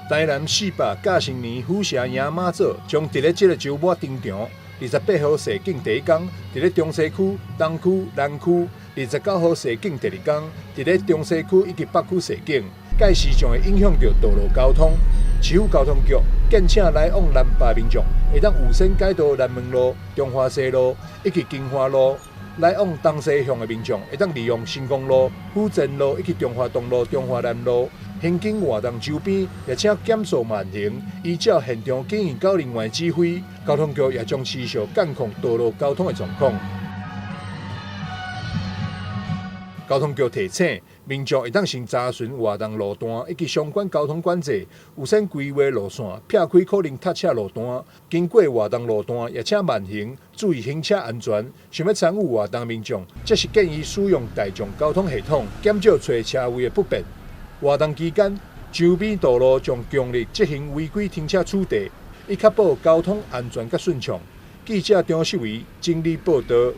台南四百甲新年虎社迎媽祖將佇咧這个週末登場。28號踅景第一工，佇咧中西區、東區、南區；29號踅景第二工，佇咧中西區以及北區踅景。屆時將會影響著道路交通。市府交通局建請來往南壩民眾，會當預先改道南門路、中華西路以及金華路；來往東西向的民眾，會當利用成功路、府前路以及中華東路、中華南路。行經活動周邊，也請減速慢行，依照現場檢驗狗人員指揮，交通局也將持續監控道路交通的狀況。交通局提醒民眾，會當先查詢活動路段以及相關交通管制，預先規劃路線，避開可能塞車路段。經過活動路段，也請慢行，注意行車安全。想欲參與活動民眾，則是建議使用大眾交通系統，減少揣車位的不便。活動期間，周邊道路將強力執行違規停車處罰，以確保交通安全佮順暢。記者張秀維整理報導。